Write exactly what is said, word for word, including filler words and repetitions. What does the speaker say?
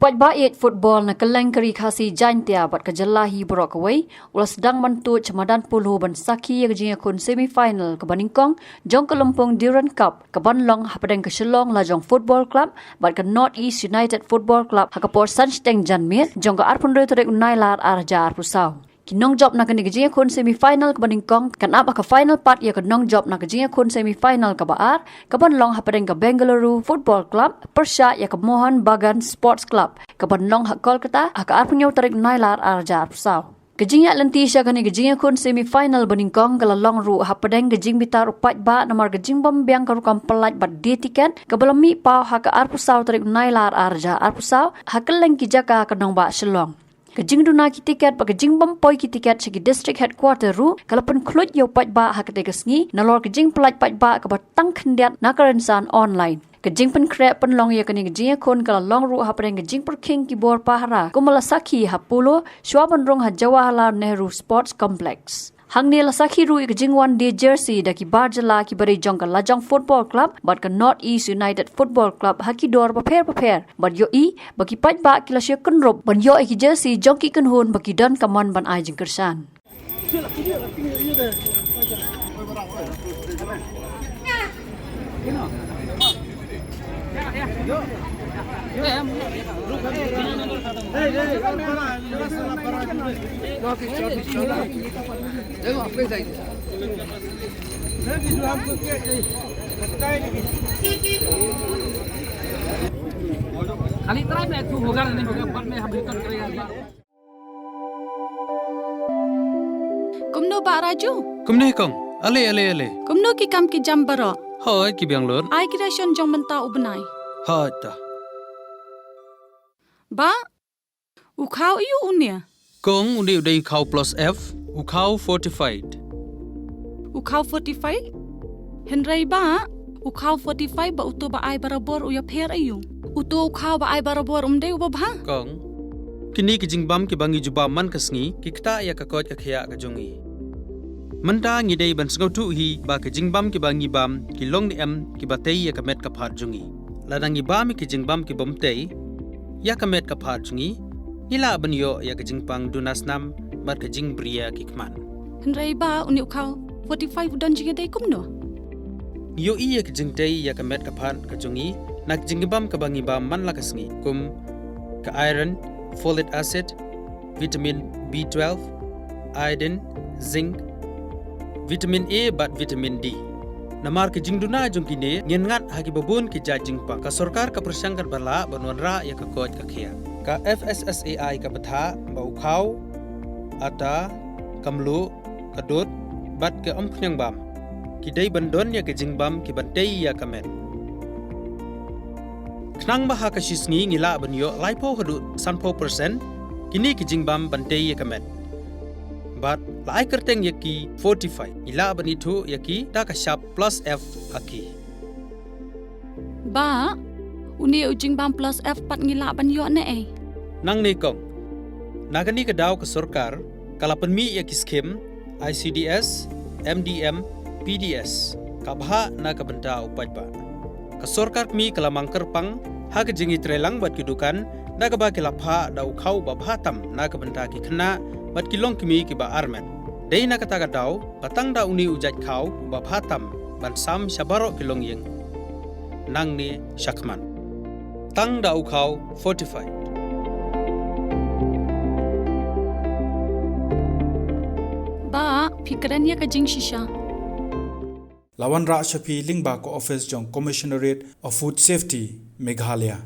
Paidbah ïeit football na kylleng ka Ri Khasi Jaintia bad ka jylla hi baroh kawei u la sdang ban tuid sha madan polo ban sakhi ïa ka jingïakhun semi final kaba nyngkong jong ka lympung Durand Cup kaban long hapdeng ka Shillong Lajong Football Club bad ka North East United Football Club ha ka por san shiteng janmiet jong ka arphew hynriew tarik u Nailar ar hajar arphew saw. Ki nongjop na kane ka jingïakhun semi final kaba nyngkong kan ap ha ka final pat ïa ka nongjop na ka jingïakhun semi final kaba ar kaban long hapdeng ka Bengaluru Football Club pyrshah ïa ka Mohan Bagan Sports Club kaban long ha Kolkata ha ka arphew hynñiew tarik u Nailar ar hajar arphew saw. Ka jingïaid lynti sha kane ka jingïakhun semi final ba nyngkong ka la long ruh hapdeng ka jingbitar u paidbah namar ka jingbym biang ka rukom pyllait bad die tiket kaba la mih paw ha ka arphew saw tarik u Nailar ar hajar arphew saw ha kylleng ki jaka ka nongbah Shillong. Ka jingduna ki tiket bad ka jingbym poi ki tiket sha ki district headquarter ruh ka la pynkhluit ïa u paidbah ha katei ka sngi nalor ka jingpyllait paidbah kaba tang khyndiat na ka rynsan online. Ka jingpynkhreh pynlong ïa kane ka jingïakhun ka la long ruh hapdeng ka jingpyrkhing ki bor pahara kumba la sakhi ha polo shuwa ban rung ha Jawaharlal Nehru Sports Complex. Hangne la sakhi ruh ïa ka jingwan die jersey da ki bar jylla kiba dei jong ka Lajong Football Club bad ka North East United Football Club ha ki dor bapher bapher bad ïohi ba ki paidbah ki la shah kynrup ban ïoh ïa ki jersey jong ki kynhun ba ki don ka mon ban ai jingkyrshan. खाली इतना ही मैं तू होगा नहीं होगा, बाद में हम रिटर्न करेंगे। Kumno Bah Raju? Kumne kong. Ale, ale, ale. Kumno ki kam ki jam baroh? Hooid, ki biang lut. Ai ki ration jong mynta u bnai. Hooid ta. Bah, u khaw aiu une? Kong, une u dei u khaw plus F, u khaw fortified. U khaw fortified? Hynrei Bah, u khaw fortified bad uto ba ai barabor u ïapher aiu? Uto u khaw ba ai barabor um dei uba bha? Kong, kine ki jingbam kiba ngi ju bam man ka sngi ki ktah ïa ka koit ka khiah ka jong ngi. Mynta ngi dei ban sngewthuh hi ba ki jingbam kiba ngi bam ki long ne em kiba tei ïa ka met ka phad jong ngi. Lada ngi bam ïa ki jingbam kibym tei ïa ka met ka phad jong ngi, ngi lah ban ïoh ïa ka jingpang duna snam bad ka jingbriew ki khmat. Hynrei Bah, une u khaw fortified u don jingïadei kumno? Ngi ïohi ïa ka jingtei ïa ka met ka phad ka jong ngi na ka jingbam kaba ngi bam man la ka sngi, kum ka iron, folic acid, vitamin B twelve, iodine, zinc, vitamin A bad vitamin D. Namar ka jingduna jong kine ngin ngat ha kiba bun ki jait jingpang. Ka sorkar ka pyrshang katba lah ban wanrah ïa ka koit ka khiah. Ka F S S A I ka batai ba u khaw, atta, ka mluh, ka dud bad ka umphniang bam ki dei ban don ïa ka jingbam kiban tei ïa ka met. Khnang ba ha ka shi sngi ngi lah ban ïoh laiphew haduh sanphew percent kine ki jingbam ban tei ïa ka met. Bad la ai kyrteng ïa ki fortified, ngi lah ban ithuh ïa ki da ka shap plus F ha ki. Bah, une u jingbam plus F pat ngi lah ban ïoh ne ei? Nangne kong. Na kane ka daw ka sorkar ka la pynmih ïa ki skim I C D S, M D M, P D S, ka bhah na ka bynta u paidbah. Ka sorkar kmie ka la mang kyrpang ha ka jingïatreilang bad ki dukan da kaba ki la phah da u khaw ba bha tam na ka bynta ki khynnah bad ki longkmie kiba armet. Dei na kata ka daw ba tang da une u jait khaw ba bha tam ban sam sha baroh ki longïing. Nangne shakhmat, tang da u khaw fortified. Bah, phi kren ïa ka jingshisha. La wanrah sha phi lyngba ka office jong Commissionerate of Food Safety, Meghalaya.